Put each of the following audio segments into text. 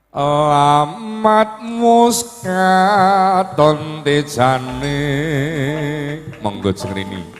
Lamat muskaton tejane. Monggo jengrini.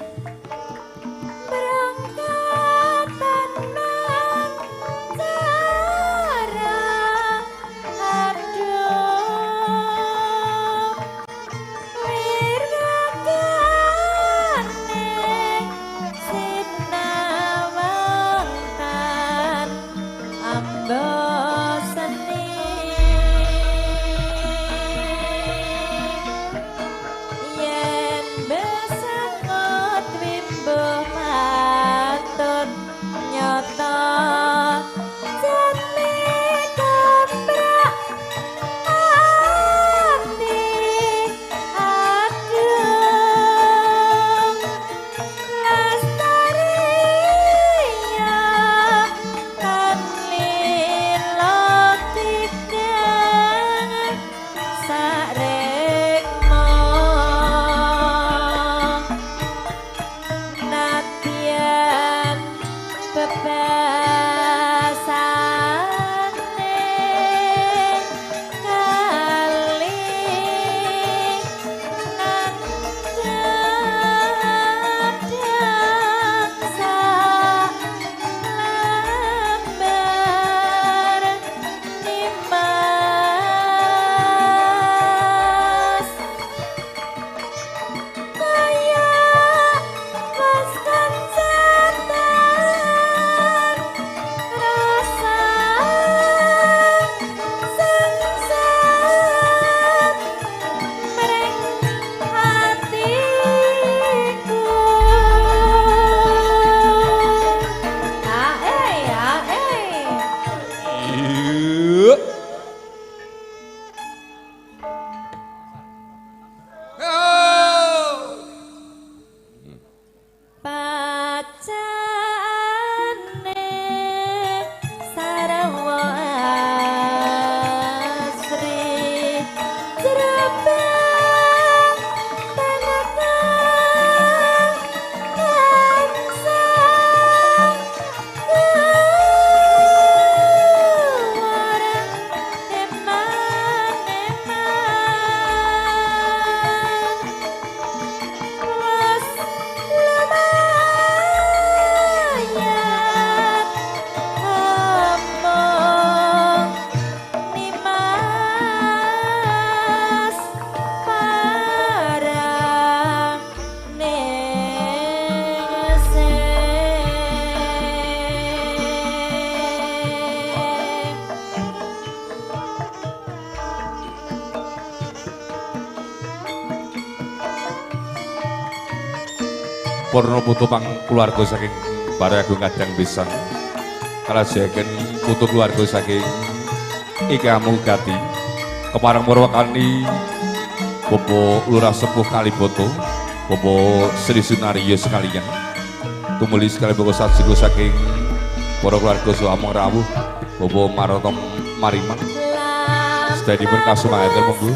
Purna putu pang keluarga saking Balai Agung Kadang Pisang kalajengaken putu keluarga saking Ika Mugati kepareng murwakani Bapak Lurah Sepuh Kaliboto, Bapak Sri Sunaryo sekalian tumuli sekali Bapak sajiku saking para keluarga Suamong Rawuh Bapak Marotom Mariman sedayipun kasumangaken monggo.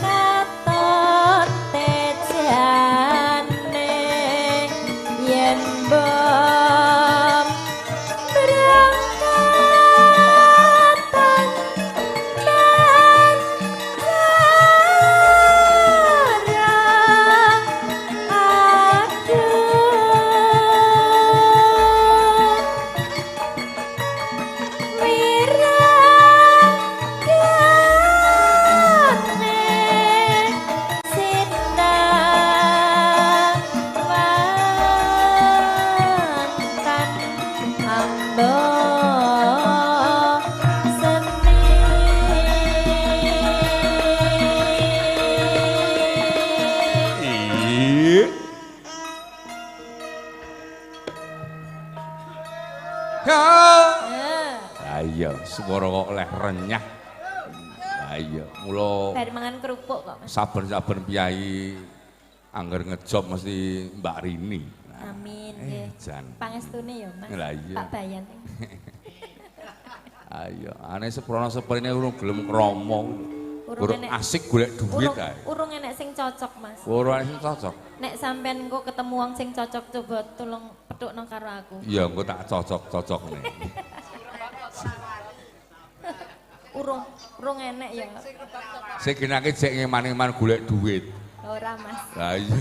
Swara kok oleh renyah. Lah iya, mula bar mangan kerupuk kok Mas. Saben-saben piyai angger ngejob mesti Mbak Rini. Nah, amin nggih. Pangestune ya Mas. Lah iya. Pak Bayan. Ayo, ane seprono seprene urung gelem krama. Urung asik golek duit ae. Urung enek sing cocok Mas. Urung enek sing cocok. Nek sampean engko ketemu wong sing cocok coba tolong petukno karo aku. Iya, engko tak cocok-cocokne. Urung, urung enek ya. Sing genake jek ngeman-eman golek duit. Ora, Mas. Lah iya.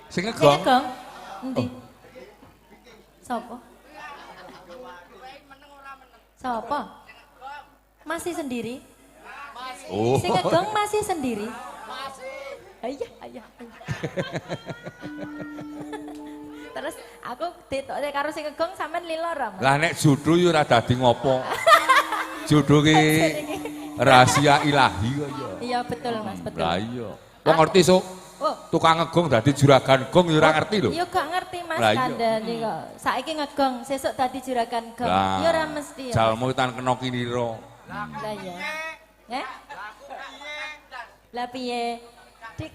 Sing Sing ngegong. ngegong? Endi? Sopo? Sopo? Masih sendiri? Oh. Sing ngegong masih sendiri? Masih. Iya, iya. Terus aku ditokne karo sing ngegong sampean lila ora, Mas? Lah nek jodoh ya ora dadi ngopo. Jodoh ki rahasia ilahi kok ya. Iya betul, Mas, betul. Lah iya. Wong ngerti sok. Oh. Tukang ngegong dadi juragan gong ya ora ngerti lho. Ya gak ngerti Mas Lah iya. kandhane kok. Saiki ngegong, sesuk dadi juragan gong. Ya ora mesti ya. Jalmu tan kena kinira. Lah iya. Eh? Lah piye? Dik.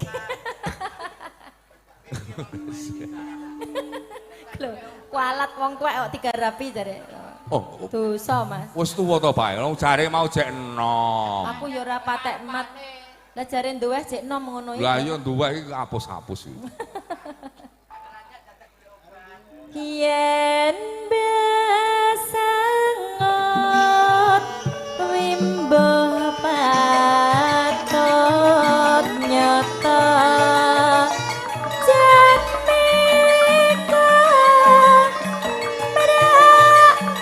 Lho, kualat wong tuwek kok digarapi jare. Oh, Dosa, Mas. wis tuwa to, Pak. Wong jare mau jek enom. Aku ya ora patek mat. Lah jare nduweh jek enom ngono iki. Lah iya nduweh iki apus-apus iki. Yen besangot wimbo patut nyata jatmika berarti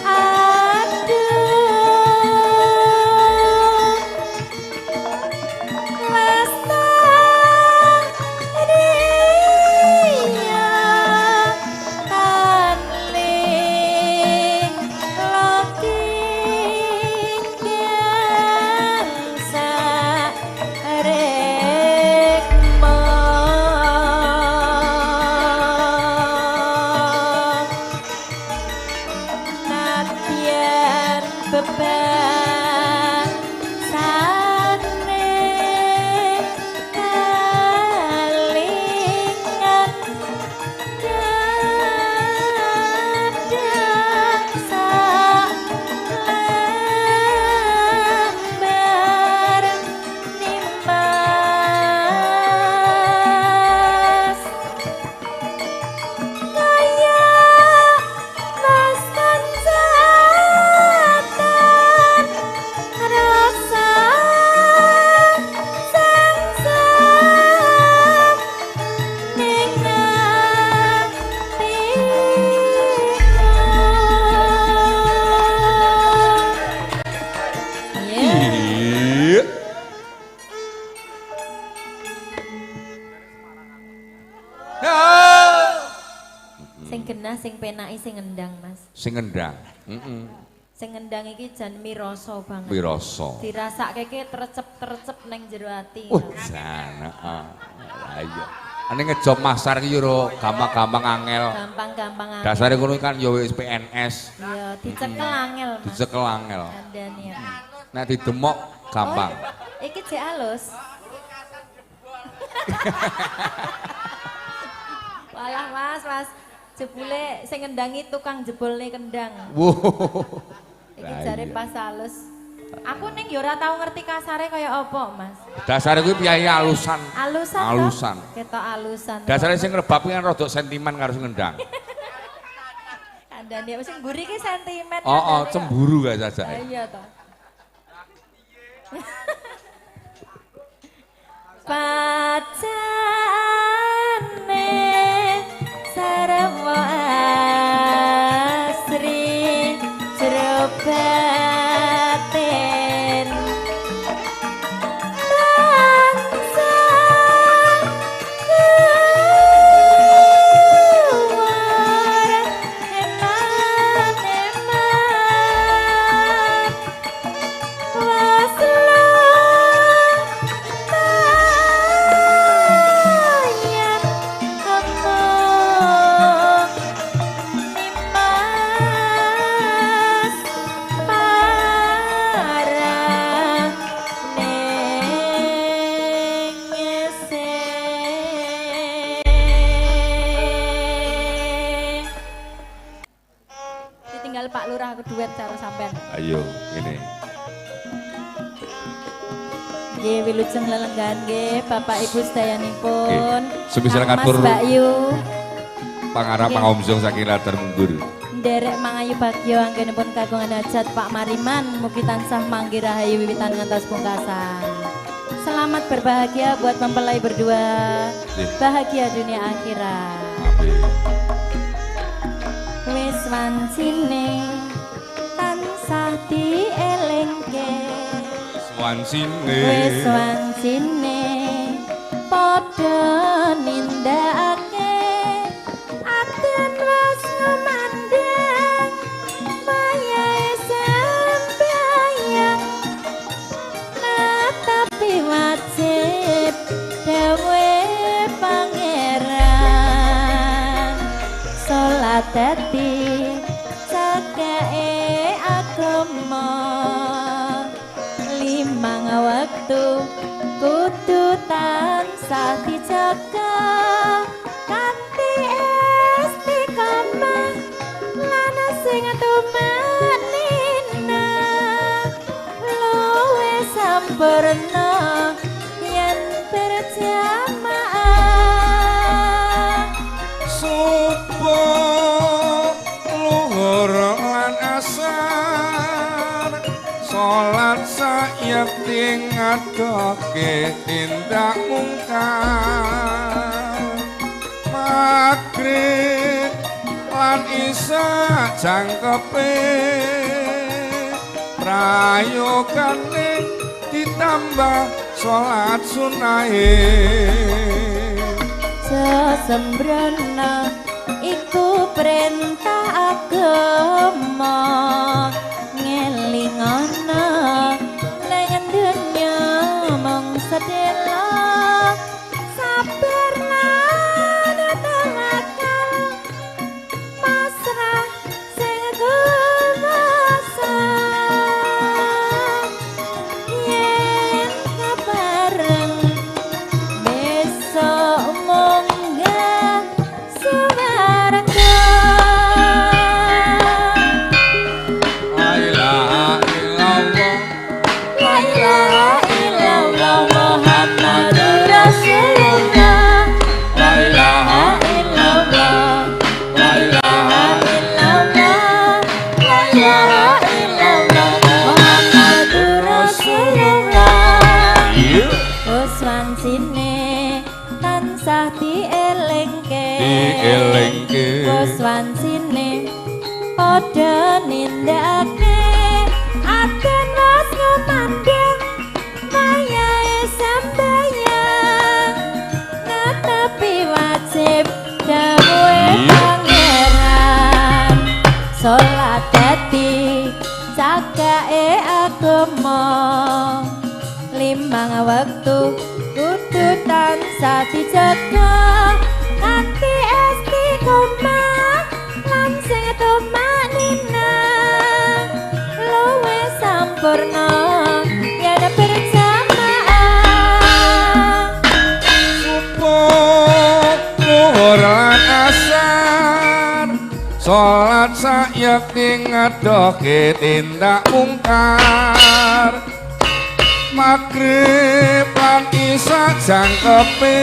aduh lestariya tan loki sarekma nadyan bebasane kalingan kadang salembar nimas kaya mas kanjatan rasa sangsam ning atiku. Iya. Iya. Ya. Sing genah, sing penaki, sing ngendang, Mas. Sing ngendang. Heeh. Sing ngendang iki jan mirasa banget. Wirasa. Dirasake ki trecep-trecep neng jero ati. Wah, jan, heeh. Lah iya. Ane ngejob masar ki yo ora gampang-gampang angel. Gampang-gampang angel. Dasare ngono kan yo wis PNS, Iya, dicekel angel, Mas. dicekel angel. Kandhane ya. Nek didemok gampang. Oh, iki jek alus. Walah Mas, Mas. Jebule sing ngendangi tukang jebolne kendang. Wow. Iki Lah jare iya. pas alus. Aku ning ya ora tau ngerti kasare kaya apa, Mas. Dasare kuwi piyayi alusan. Alusan toh? Alusan. Ketok alusan. Dasare sing ngrebab kuwi kan rada sentimen karo sing ngendang. Kandhane sing mburi ki sentimen. Oh, oh, kandhane kok. cemburu gak saja. Lah iya toh. Pacane sarwa asri jero batin bangsa keluar eman-eman waslu mayat kemung nimas para ning ngesih. Ditinggal Pak Lurah aku duet karo sampean. Ayo, ngene. Nggih, wilujeng lelenggahan nggih Bapak Ibu sedayanipun. Nggih. Semisal Kang Mas ngatur Bayu. Pangarep Nggih. pangomsong saking latar munggur. Nderek mangayu bagyo anggenipun kagungan hajat Pak Mariman mugi tansah manggih rahayu wiwitan ngantos pungkasan. Selamat berbahagia buat mempelai berdua. Bahagia dunia akhirat. Wis wancine tansah dielingke. Wis wancine. Wis wancine padha nindakake aten wis ngumandhang mayahe sembayang natapi wajib dawuhe pangeran salat dadi cakake agama limang wektu kudu tansah dijaga kanthi istiqomah lan sing tumanina luwih sampurna yen berjamaah. Subuh luhur lan asar salat sayekti ngadoke tindak mungkar magrib lan isya jangkepe prayogane ditambah salat sunahe. Sesembrono iku perintah agama ngelingono nang donya mung sedelo sabar lan tawakal pasrah sing kuwasa yen kebareng besok munggah swarga. La ilaha illallah, La ilaha illallah Muhammadur Rasulullah. La ilaha illallah, la ilaha illallah, la ilaha illallah Muhammadur Rasulullah. Iya. Wis wancine tansah dielingke. Dielingke. Wis wancine padha nindakake aten wis ngumandhang mayahe sembayang netepi wajib dawuhe pangeran salat dadi cakake agama limang wektu kudu tansah dijaga kanthi istiqomah lan sing tumanina luwih sampurna yen berjamaah. Subuh luhur lan asar salat sayekti ngadoke tindak mungkar magrib lan isya jangkepe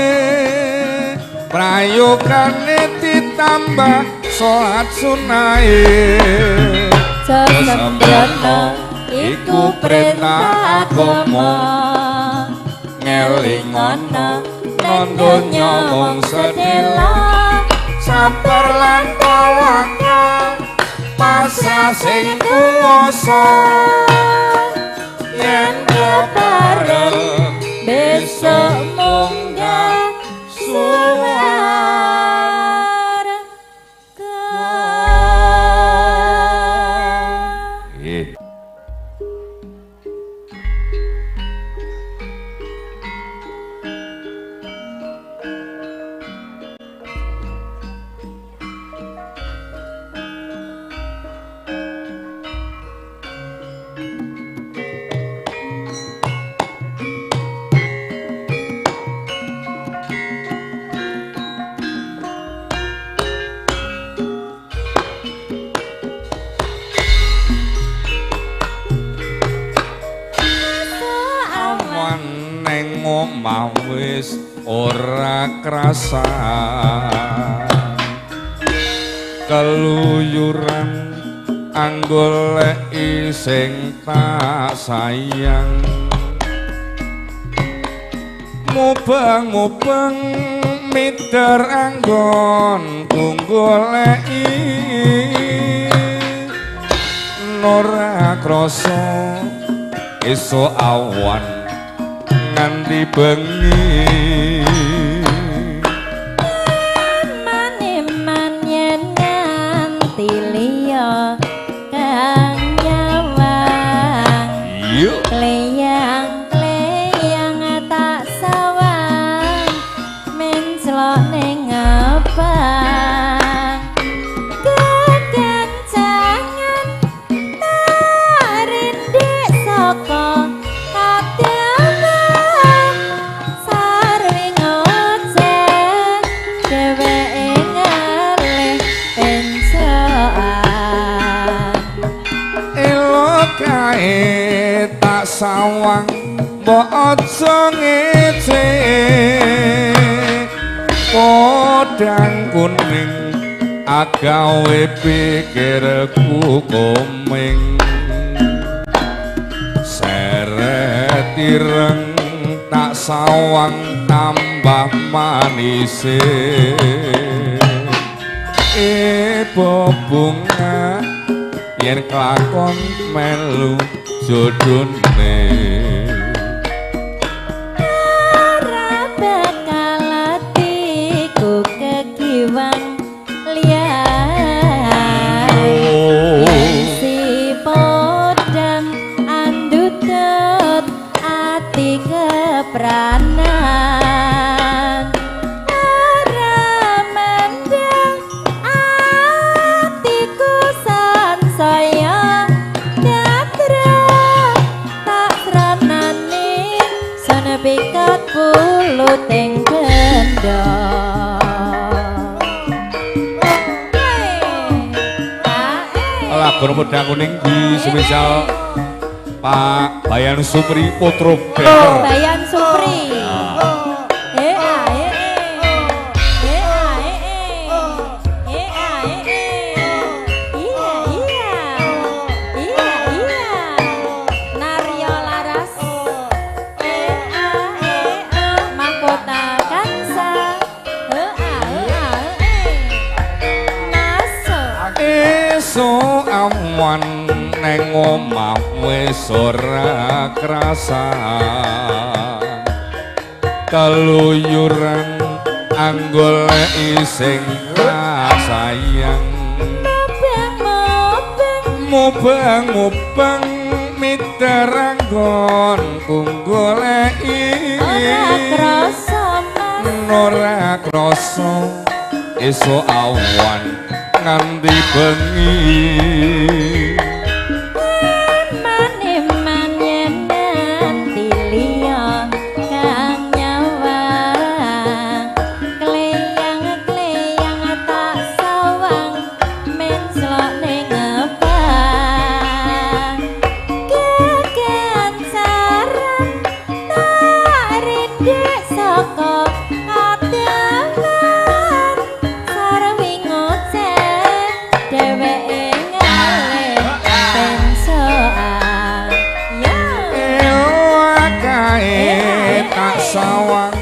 prayogane ditambah salat sunahe. Sesembrono iku perintah agama ngelingono nang donya mung sedela sabar lan tawakal pasrah sing kuwasa yen kepareng kepareng besok munggah swarga. Nggih. Awan neng omah wis ora krasa. Keluyuran anggoleki sing tak sayang. Mubeng-mubeng miter anggon goleki ora krasa esuk awan nganti bengi. Eman-eman yen nganti liya kang nyawang. Yuk. Kleyang-kleyang tak sawang menclok ning ngepang. Kekencangan tak rindik saka kadawan sarwi ngoceh dheweke ngalih pencokan. Elok kae tak sawang mbok aja ngece. Podang kuning agawe pikirku koming. Seret ireng tak sawang tambah manise. Ebo bunga yen kelakon melu jodone. Ora bakal atiku kekiwang liyan. Yen si podang andutut ati kepranan. Ora mendang atiku sansaya datra tak sranane senepikat puluting benda. Lagu Podang Kuning di spesial Pak Bayan Supri Potro Bener. Bayan Supri. Eh a eh eh a eh eh a eh iya iya iya iya Naryo Laras e a e a mahkota kansa e a e a e masuk. Esuk awan neng omah wis ora krasan. Keluyuran anggoleki sing tak sayang. Mubeng-mubeng Mubeng-mubeng miter anggon goleki ora krasa mas. Ora krasa esuk awan nganti bengi. Eman-eman yen nganti liya kang nyawang. Kleyang-kleyang tak sawang menclok ning ngepang. Kekencaran tak rindik saka kadawan sarwi ngoceh dheweke ngalih pencokan. Ya. Elok kae tak sawang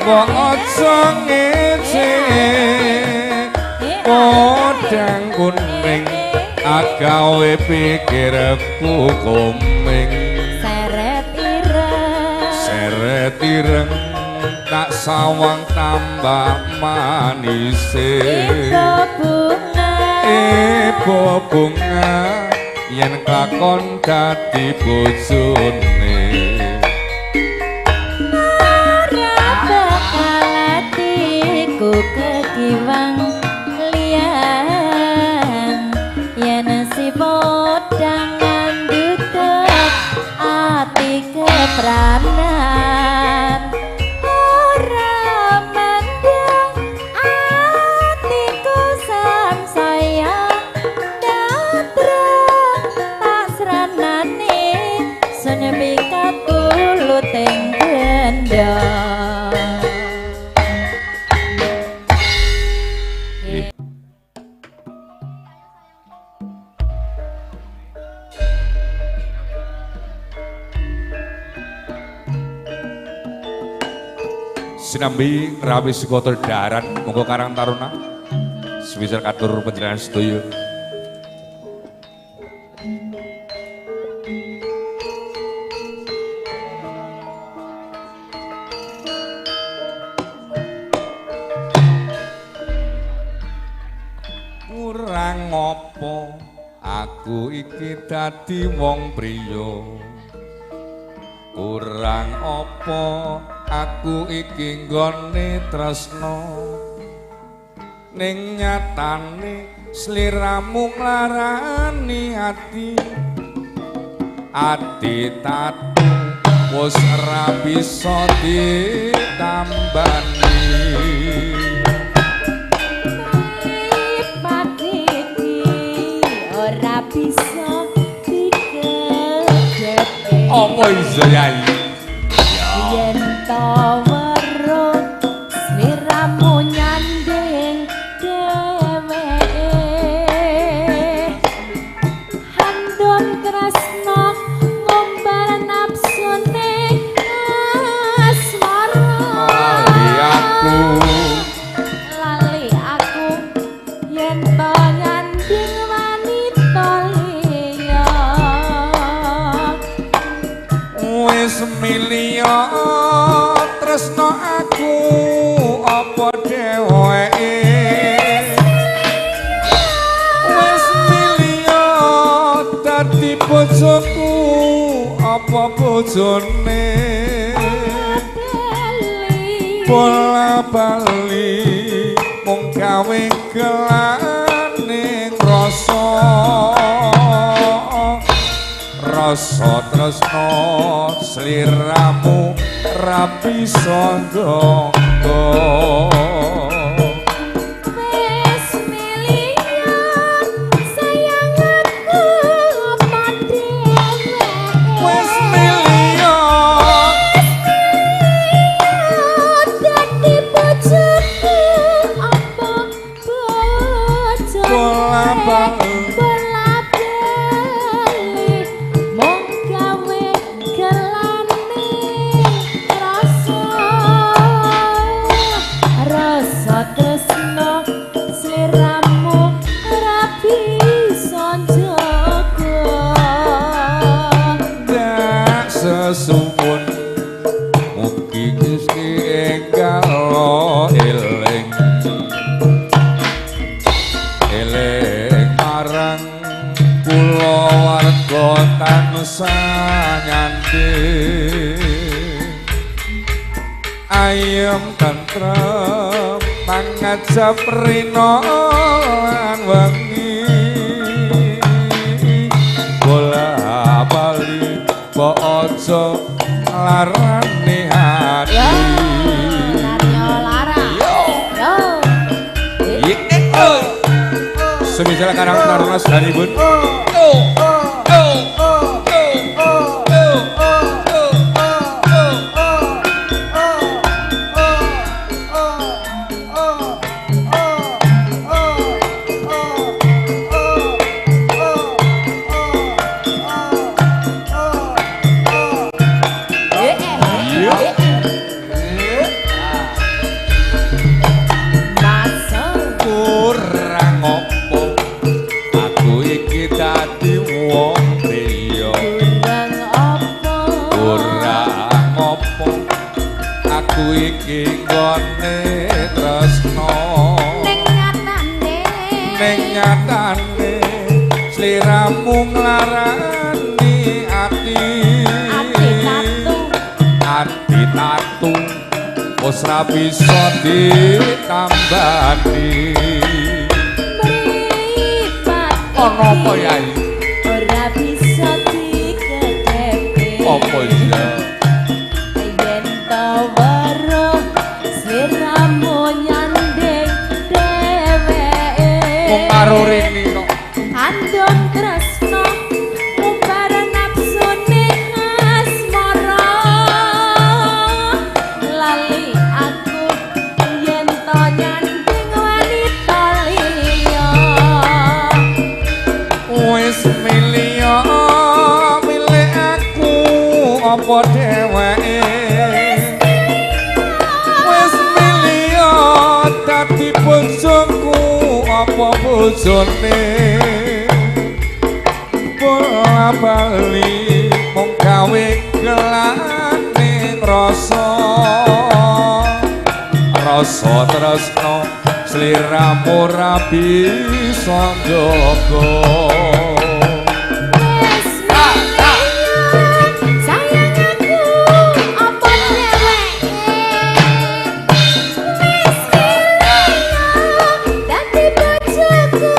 mbok aja ngece. Podang kuning agawe pikirku koming. Seret ireng Seret ireng tak sawang tambah manise. Ebo bunga Ebo bunga yen kelakon dadi bojone. Ora bakal atiku kekiwang liyan. Yen si podang ngandutut ati kepranan. Ora mendang atiku sansaya datra tak sranane senepi Sinambi ngrawi sikoto daran monggo Karang Taruna. Semisal katur panjenengan sedaya. Kurang apa aku iki dadi wong priya, kurang apa aku iki nggone tresna, ning nyatane sliramu nglarani ati, ati tatu wis ora bisa ditambani. Apa iso yai? Yen to weruh sliramu nyanding dheweke, handum tresna ngumbar nafsune asmara. Lali aku, lali aku yen to nyanding wanita liya. Wis milio tresno aku apa dheweke, wis milio dadi bojoku apa bojone, bola bali mung gawe gelane rasa, rasa tresno sliramu ra bisa ndonggo. Wis milio sayang aku apa dheweke, wis milio dadi bojoku apa bojone, bola bali sesuwun mugi Gusti enggal eling, eling marang kula warga tansah nyanding, ayem tentrem pangajap rina lan wengi, bola bali mbok aja larane ati. Yo, Naryo lara. Yo. Yo. Semisal Karang Taruna sedanipun. Kurang apa aku iki dadi wong priya, Kurang apa, kurang apa aku iki nggone tresna, ning nyatane, ning nyatane sliramu nglarani ati, ati tatu, ati tatu wis ra bisa ditambani. Mripat ana apa yai? Ora bisa dikedepi. Apa iya? Yen to weruh sliramu nyanding dheweke, Wong karo rene kok andum tresna ngumbar nafsune asmara, lali aku yen to nyanding wanita liya. Wis milio milik aku apa dheweke, wis bojone bola bali mung gawe gelane rasa rasa tresno sliramu ora bisa njaga. Sayang aku apa dheweke wis milih dadi bojoku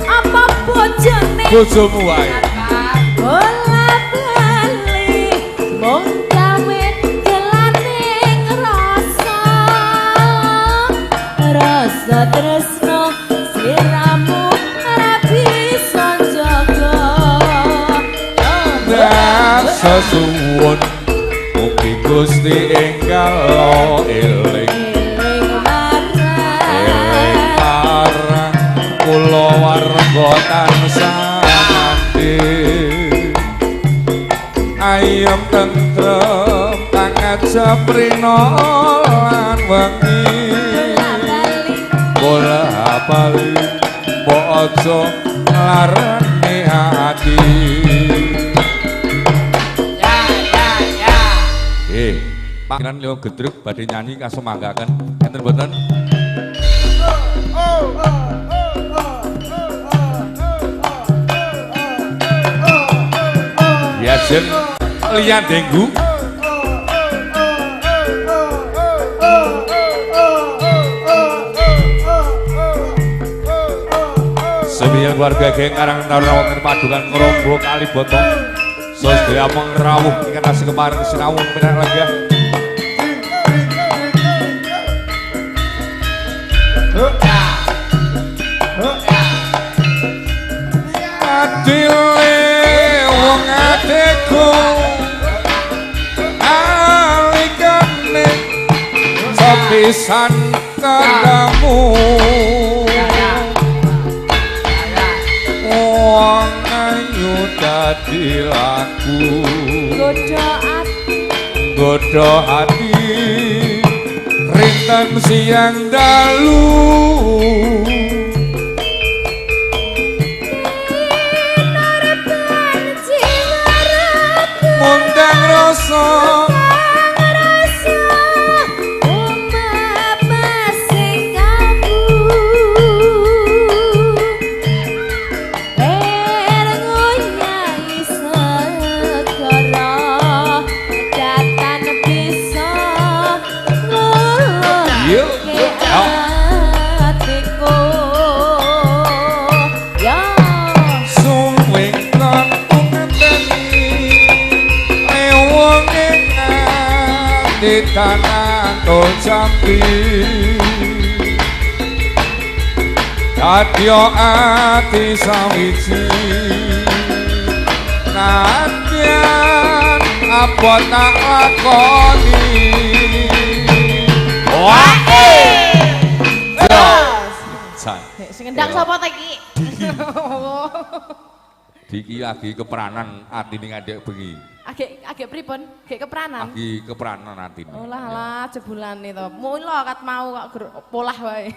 apa bojone Bojomu wae. Bola bali mung gawe gelane ngrasa rasa tresno sliramu ora bisa njaga. Sesuwun mugi Gusti enggal eling Eling eling marang marang kula warga tansah nganti ayem tentrem pangajap rina lan wengi bola bali bola bali mbok aja nglarani ati. Pak Kiran Leo Gedruk badhe nyanyi kasumanggaken enten mboten? Diajeng liyan denggu. Sembilan keluarga geng Karang Taruna wonten Padukan Ngrombo Kaliboto. Sedaya mengrawuh ingkang tasih kepareng sinawung pinangan lenggah. Adile wong atiku alikane sepisan ketemu wong ayu dadi laku godho ati nggodho ati rinten siang dalu. Mundang rasa umepasing kalbu ler nguyai segara datan bisa Yuk. ngluwuhke atiku ya. Suwing kantung ngenteni lewonge nganti tanah jambi dadya ati sawiji nadyan apa tak lakoni. Wah. Sing ngendang sapa ta iki? Diki lagi keperanan atine ngadek bengi. Agek agek pripun? Agek kepranan. Lagi keperanan atine. Olah lah jebulane to. Mula kat mau kok polah wae.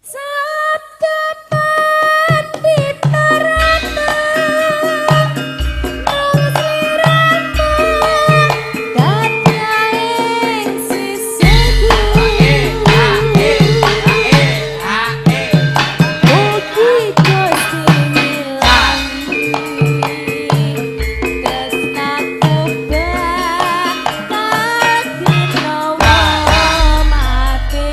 Sabda Pandita Ratu mung sliramu dadi ing sisihku. Mugi Gusti ngilangi tresnaku bakal dinawa mati.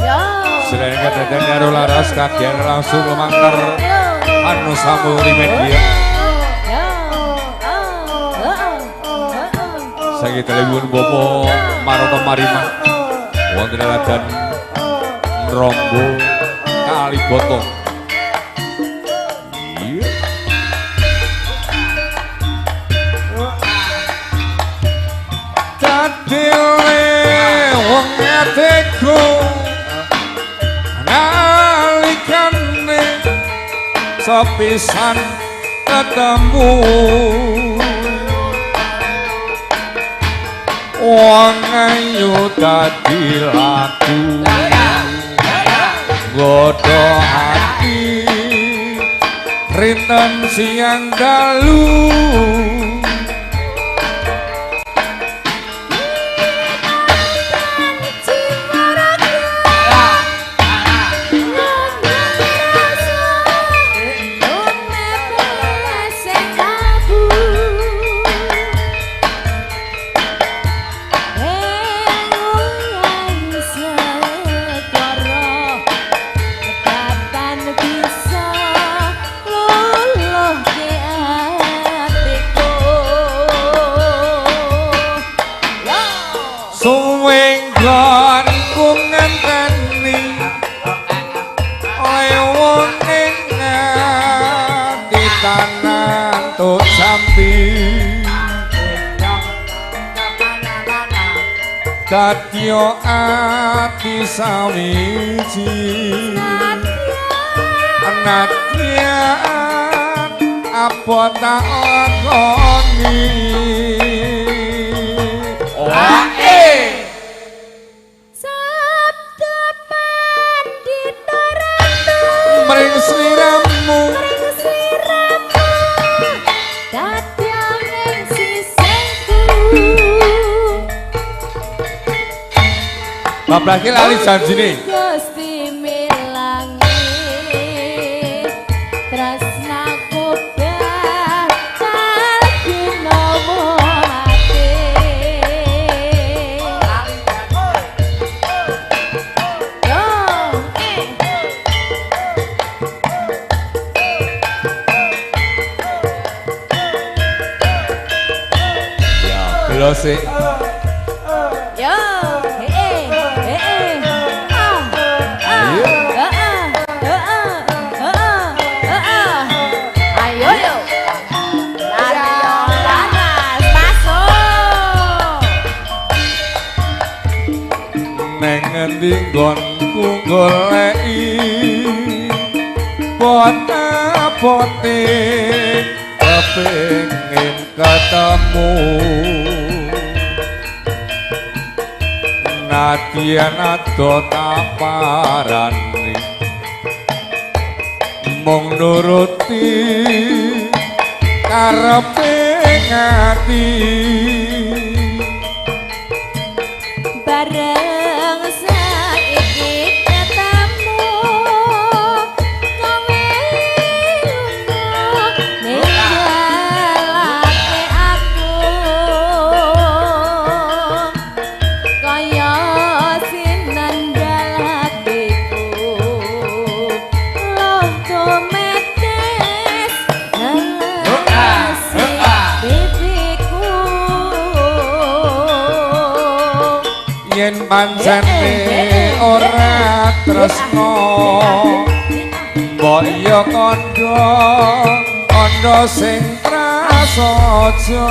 Ya. Selain kedadan karo laras kagian langsung lumantar anu Samuri Media. Saiki telewun Bapak Marono Mariman wonten ladan Ngrombo Kaliboto. Iya. Dadile wong atiku nalikane Sepisan ketemu wong ayu dadi laku nggodha ati rinten siang dalu. Dadyo ati sawiji nadyan apa tak lakoni oe Sabda Pandita Ratu mring sliramu dadya ing sisihku. Bablake lali janjine. Gusti milangi tresnaku bakal dinomo mati. Yo, Ya, gelo sik. Yo, ayo yo. Laras masuk. Neng ngendi nggonku goleki pot-pote kepengin ketemu nadyan ado taparani mung nuruti karepe ngati. Bareng saiki ketemu kowe lunga ninggalake aku kaya sinandal hatiku loh tumetes ngelasi pipiku. Yen pancene ora tresno mbok ya kandha kandha sing prasaja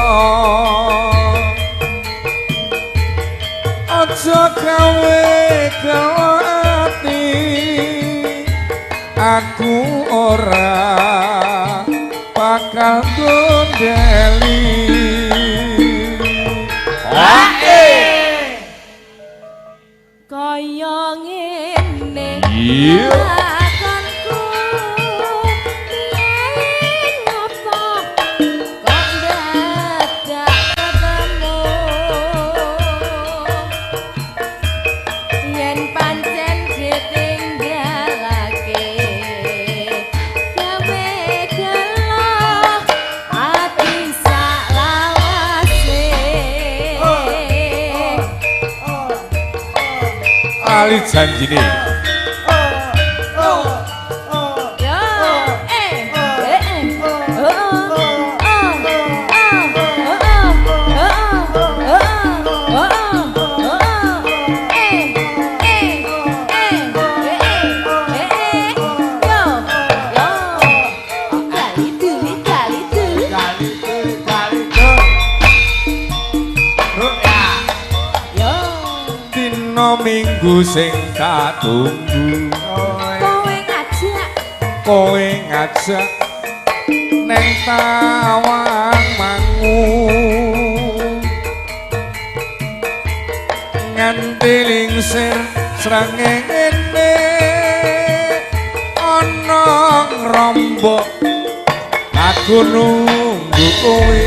aja gawe gelo ati aku ora bakal gondeli. Kaya ngene Iya. lakonku biyen ngopo kok dadak ketemu yen pancen ditinggalake gawe gelo ati sak lawase. Ali janjine. Yo, eh, eh, oh, oh, oh, oh, oh, oh, oh, eh, eh, eh, eh, yo, yo, kali tuli, kali tuli, yo. Dina Minggu sing tak tunggu Kowe ngajak, Kowe ngajak neng Tawang Mangu nganti lingsir srengenge ana ngrombok aku nunggu kowe.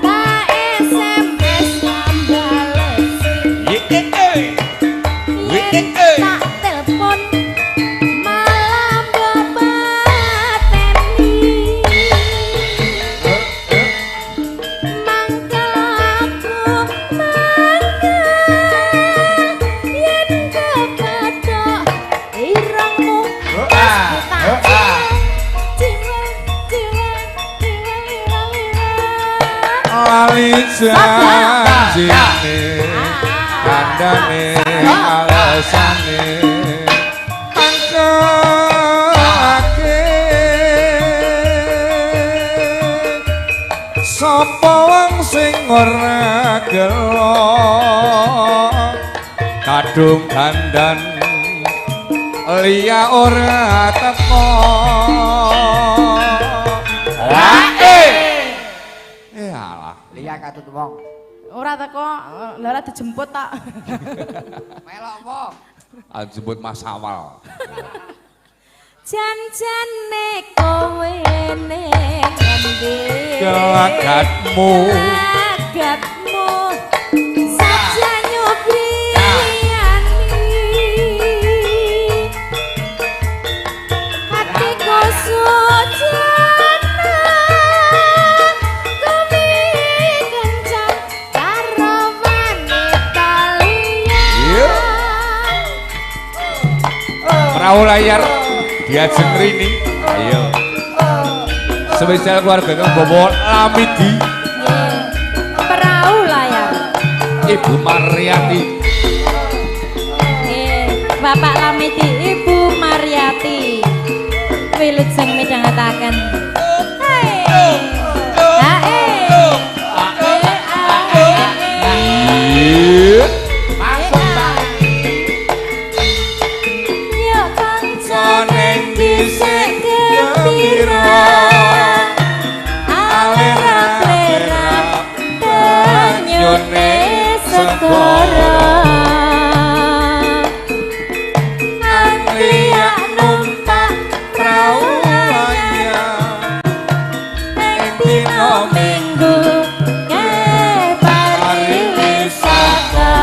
Tak SMS mbalesi. Yen tak telepon malah mbok pateni. Mangkel aku mangkel yen kepethuk irungmu wis tak jiwa jiwa jiwa liwa liwa. Lali janjine kandhane alesane mangkake sapa wong sing ora gelo kadung dandan liya ora teko. Eh alah Liya katut wong. Ora teko, lha ora dijemput tak. Melok wong. Jemput Mas Awal. Janjane kowe ning ngendi? Gelagatmu. Gelagatmu saja nyubriyani. Hatiku sujana kumi kencang karo wanita liya. Iya. Perahu layar diajeng rini. Ayo. Spesial keluarga kang bawa Lamidi, Perahu layar. Ibu Mariati. Nggih, Bapak Lamidi, Ibu Mariati. Wilujeng midhangetaken. Hai. Hae. Iya. Masuk Pak. Yo kanca ning dhisik gembira. Alerap-lerap banyune segara. Angliak numpak prau layar ing dina Minggu ke pariwisata.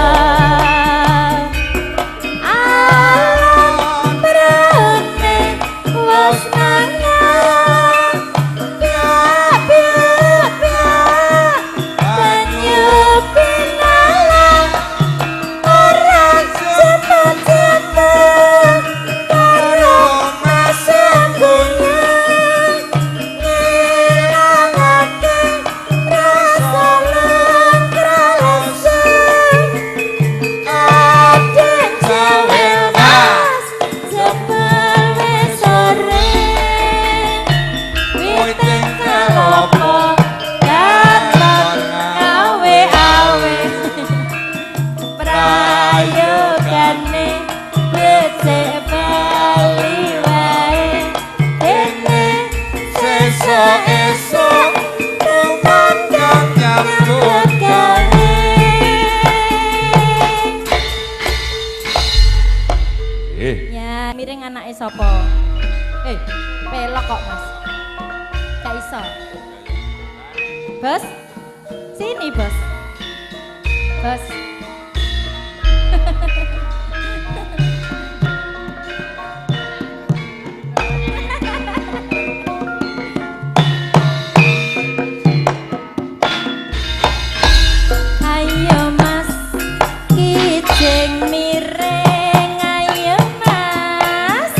Alam brene wis mangan biak biak biak banyu pinalang ora cepet-cepet karo masanggunya ngilangake rasa lan adek jawel mas jebul wis sore witing kalopo gatot awe awe prayogane becik bali wae dene Sesuk esuk tumandang nyambut gawe. Eh, Ya, miring anake sapa? Eh, pelok kok, Mas. Gak iso. Bos. Sini, Bos. Bos. Ayo Mas, kijing miring, ayo Mas,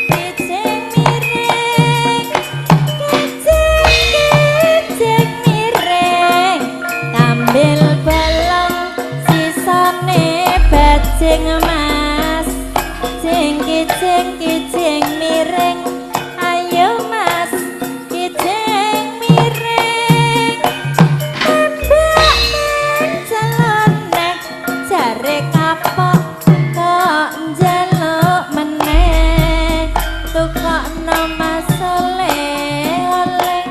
kijing miring, kijing kijing miring, kambil balong si ana Mas oleh-oleh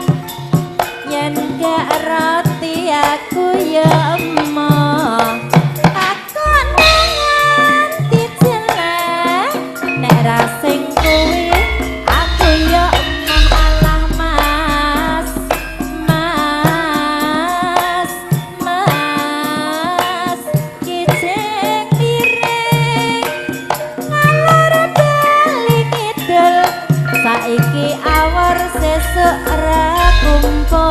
yen gak roti aku ya emoh. Aku nganti jelek nek ra sing kuwi aku ya emoh. Alah Mas, Mas, Mas, kijing miring ngalor bali kidul, saiki awor sesuk ra kumpul.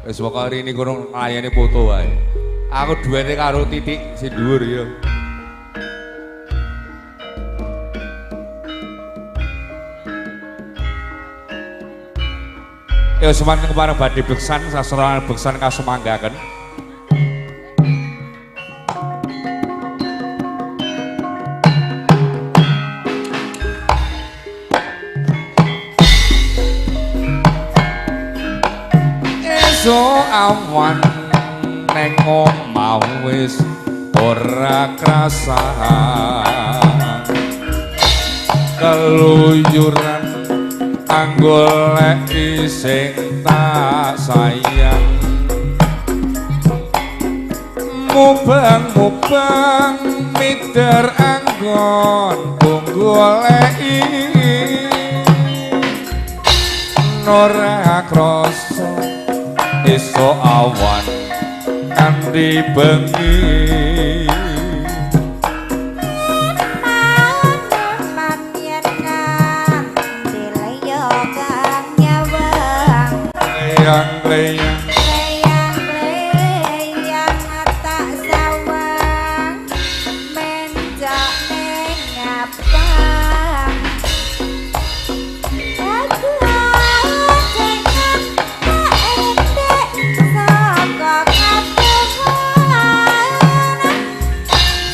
Wis pokoke rene kono nglayani foto wae. Aku duwene karo titik sing dhuwur ya. Ya semanten kepareng badhe beksan sasranan beksan kasumanggaken. Esuk awan neng omah wis ora krasan. Keluyuran anggoleki sing tak sayang. Mubeng-mubeng mider anggon goleki ora krasa esuk awan nganti bengi. Leyang leyang leyang tak sawang menjak ning ngapang aku jeneng tak entek saka kadohan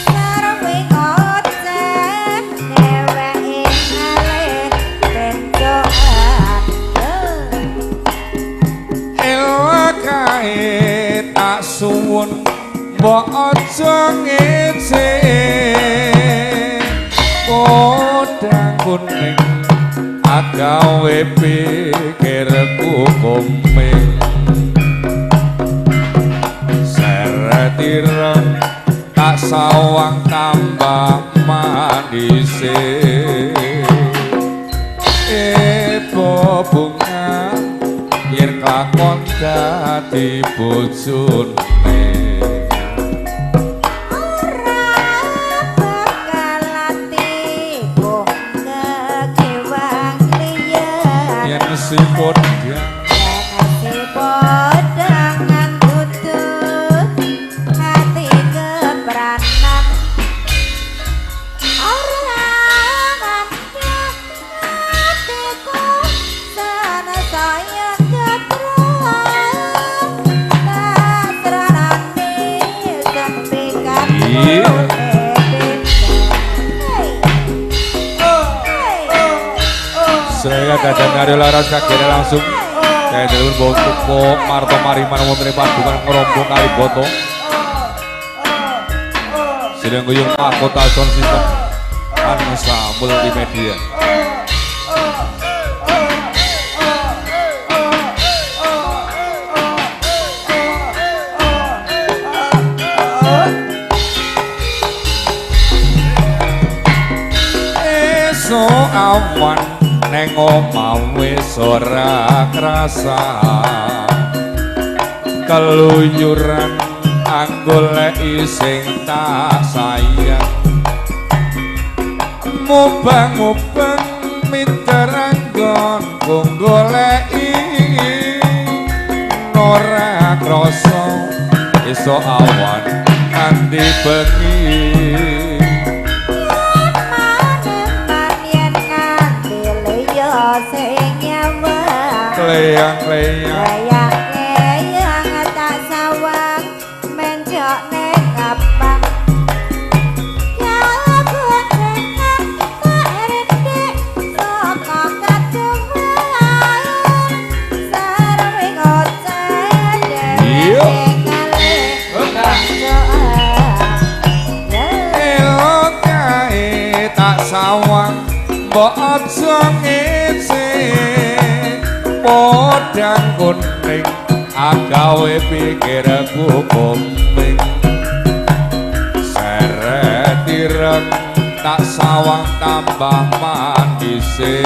sarwe ngoceh dheweke ngalih benjokan. Kae tak suwun mbok aja ngece podang kuning agawe pikirku komeng seret ireng tak sawang tambah manise ebo bunga yen kelakon dadi bojone ora bakal atiku kekiwang liyan yen si podang yen si podang ngandutut hati kepranan ora ngandhak atiku sanasaya Saya dadan Aryo Laras kagene langsung saya delun bawa Marto Mariman wonten ing padukan ngrombong Kaliboto. Sidang guyung Mahkota Sound System Ansa Multimedia. Esuk awan neng omah wis ora krasa keluyuran anggoleki sing tak sayang mubeng-mubeng miter anggon goleki ora krasa esuk awan nganti bengi. Leyang leyang leyang leyang tak sawang menjok ning ngapang ya boncengan tak rendek saka kadohan sarwe ngoceh dheweke ngalih elok kae tak sawang mbok aja ngece podang kuning agawe pikirku komeng seret ireng tak sawang tambah manise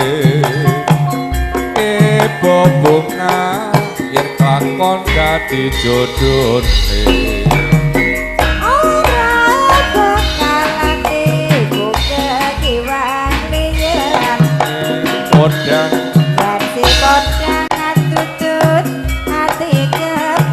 ebo bunga yen kelakon dadi jodone ora bakal atiku kekiwang liyan podang si podang tutut hati kepranan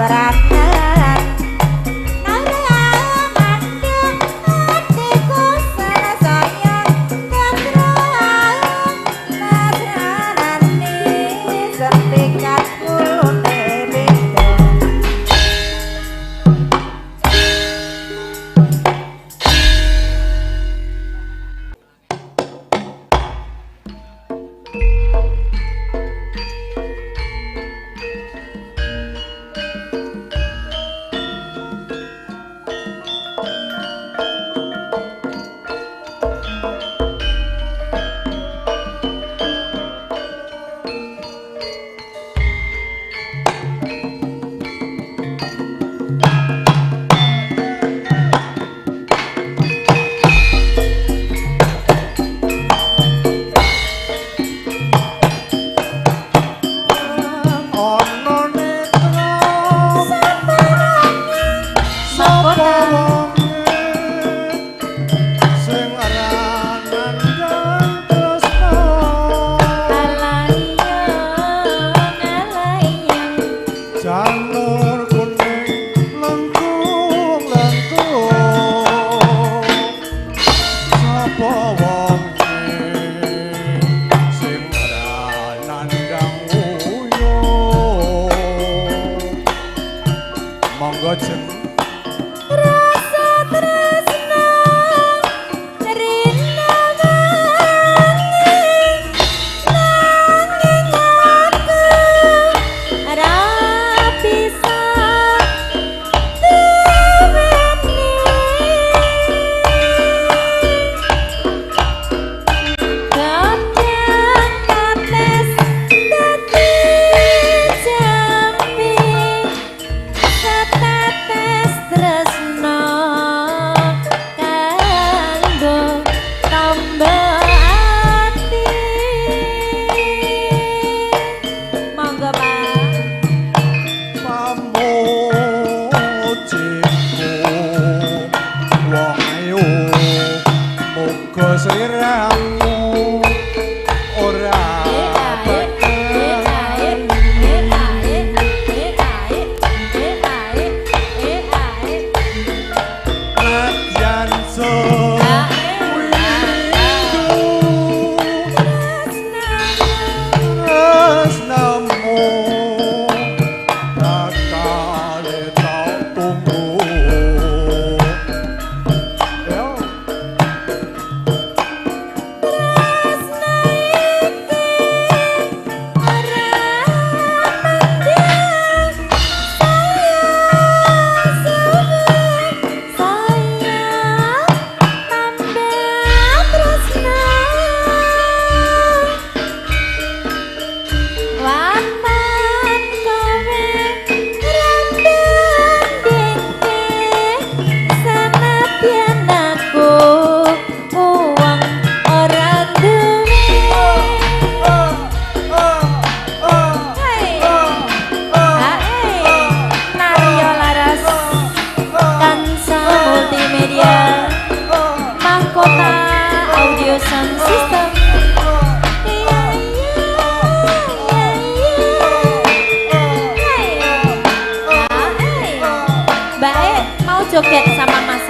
Joget sama Mas.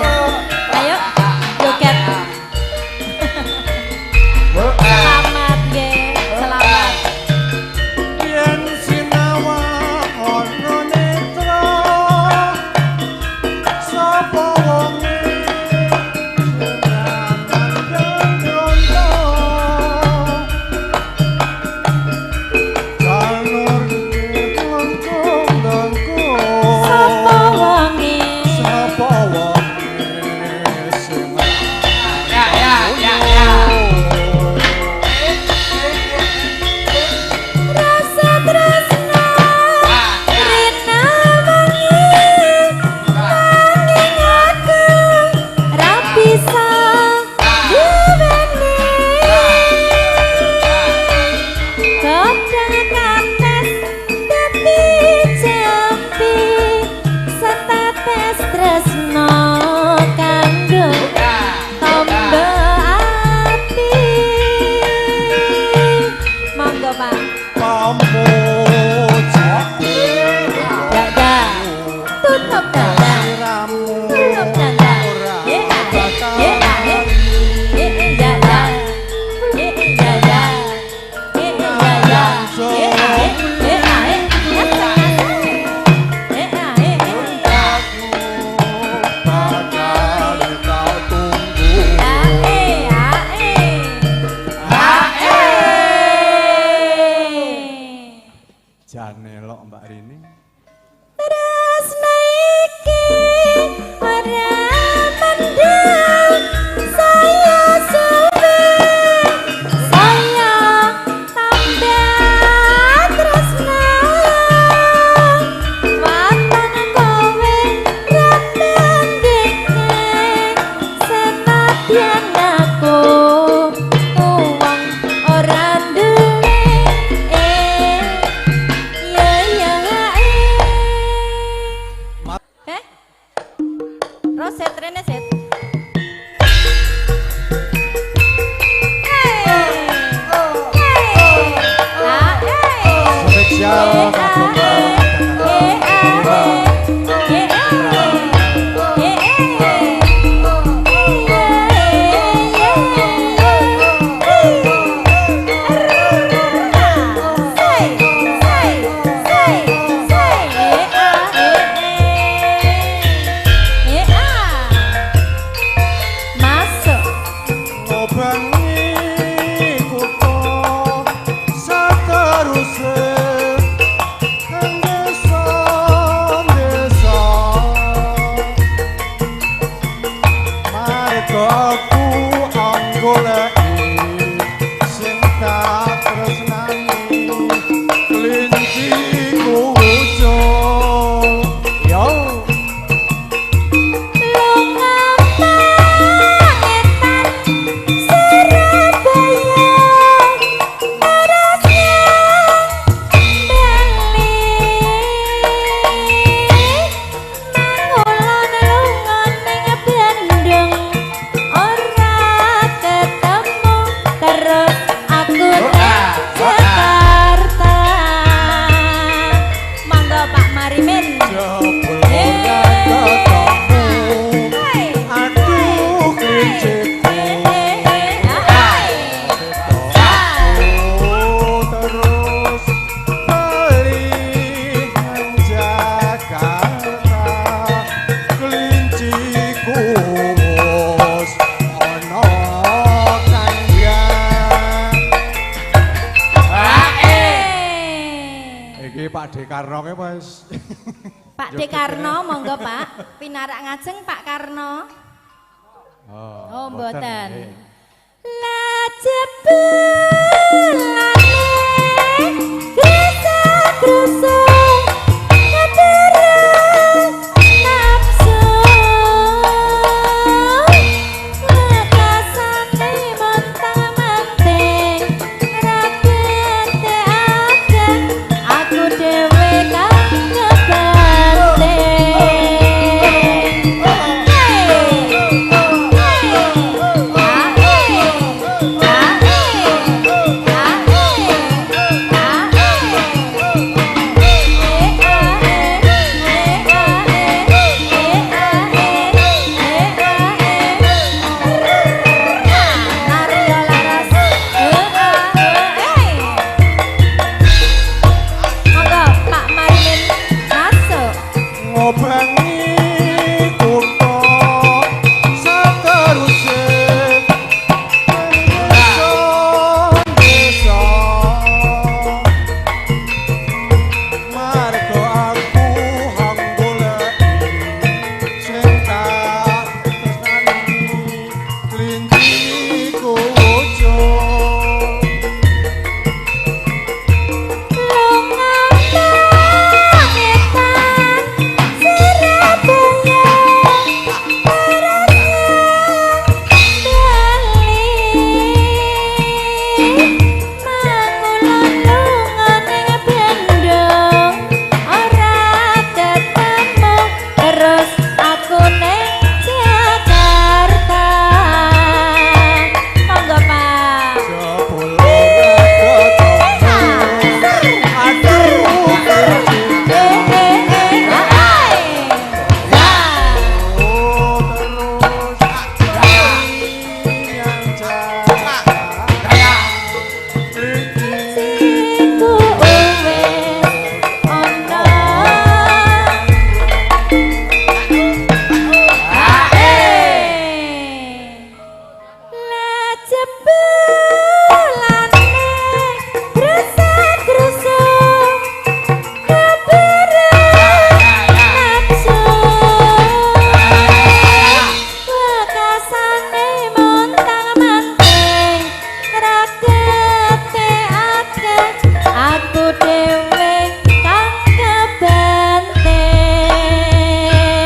Ayo, joget. Selamat nggih, selamat. Yen sinawang ana netra, sapa wonge Sapa wonge? Sapa wonge sing Ya ya ya ya. Rasa tresna rina wangi, nanging aku ra bisa duweni. Godhong kates dadi jampi, setates tresna kanggo tombo ati. Monggo, Pak. Pamujiku. Dada, tutup dada, tutup dada. Ye ye ye ye ye ya ye ya ya ye ya ya ye ye ye ye ye ye. Bakal tak tunggu. A e a e a e. Jane lok Mbak Rini. Tresna iki ora mendem, saya suwe saya tambah tresna. Waton kowe ra tandinge, senadyan aku wong ora duwe. Eh ya ya eh. Eh? Roset rene set. Spesial kagem Masuk. Ngobengi kutha sateruse nang desa-desa, marga aku anggoleki sing tak tresnani, kelinci ucul yo. Lunga pangetan Surabaya terus nyang Bali, mangulon lunga ning Bandung ora ketemu, terus aku ning Jakarta. Monggo, Pak Marimin. Jebul ora ketemu. Aduh, klinciku. Aku terus bali nang Jakarta, klinciku wis ana kandhang. Iki Pak Dekarno ki wis. Pak Dekarno, monggo, Pak. Pinarak ngajeng, Pak Karno. Oh, mboten. Nggih. La jebulane grasa-grusu ngeteren nafsu, lekasane montang-manting ra keteaken, aku dhewe kang kebanting. Hey, hey, ah, eh, ah, eh.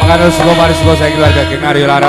Mangkane suka paris saya keluarga Geng Aryo Lara.